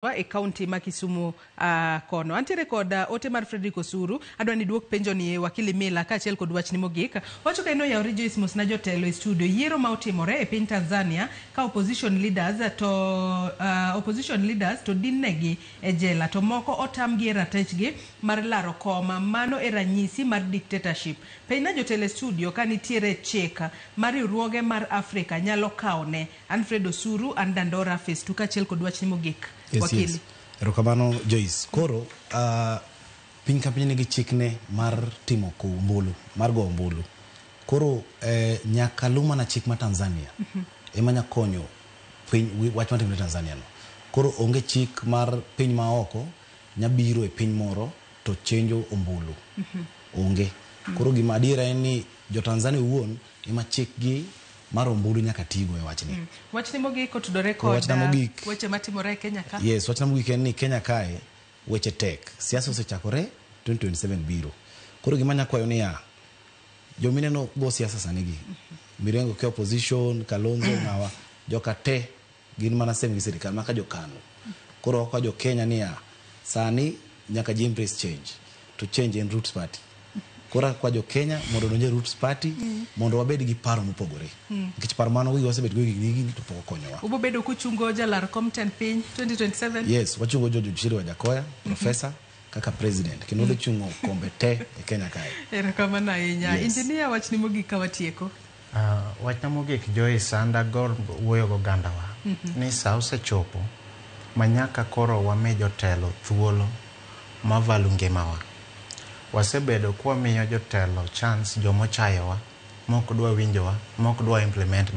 E kaunti ma Kisumu kono. Antiere kod ote mar Frederick Osuru. Adwa ni duok penjo ni wakili Mila kaachiel kod wachni mogik. Wacho ka en oyawre Joyce mosna jotelo e studio. Yiero ma otimore e piny Tanzania ka opposition leaders to dinnegi e jela to moko otamgi e ratechgi mar laro koma. Mano e ranyisi mar dictatorship. Penjna jotelo e studio ka nitiere chik ma riwruoge mar Afrika nyalo kawone. Alfred Osuru, an Dandora Phase 2 kaachiel kod wachni mogik. Yes, wakili. Yes. Erokamano Joyce. Koro piny ka piny nigi chikne mar timo ombulu, mar go ombulu. Koro nyaka lu mana chik ma Tanzania ema nya konyo piny wach matimore Tanzania no. Koro onge chik mar piny ma oko nyabiro e piny moro to chenjo ombulu. Onge. Koro gima adiera en ni jo Tanzania owuon ema chikgi mar ombulu nyaka tigo e wachni. Wachni mogik otudore kod Wachna mogik. Weche matimore e Kenya ka. Yes, wachna mogik en ni Kenya kae weche tek. Siasa osechakore, 2027 biro. Koro gima anya kwayo niya, jomineno go siasa sani gi. Mirengo ke opposition, Kalonzo ng'awa, joka te gin mana same gi sirikal maka jokano. Koro wakwa jo Kenya niya, sani nyaka ji embrace change. To change en Roots Party. Koro akwa jo Kenya mondo odonj e Roots Party mondo wabed gi paro mopogore. Nikech paro mano gi wasebet go higni higni to pok okonyowa. Ubo bedo kuchungo jalar kom tend piny 2027? Yes, wachungo George Muchiri Wajackoyah, professor, kaka president. Kendo wadhi chungo kombe te e Kenya kae. Erokamano ahinya. Yes. Engineer, wachni mogik ka watieko. Wachna mogik Joyce, an dagor wuoyo gi ogandawa ni sa osechopo ma nyaka koro wami jotelo thuolo ma value ngimawa. Wasebedo kwamiyo jotelo chance jomochayowa, mok dwa winjowa, mok dwa implement.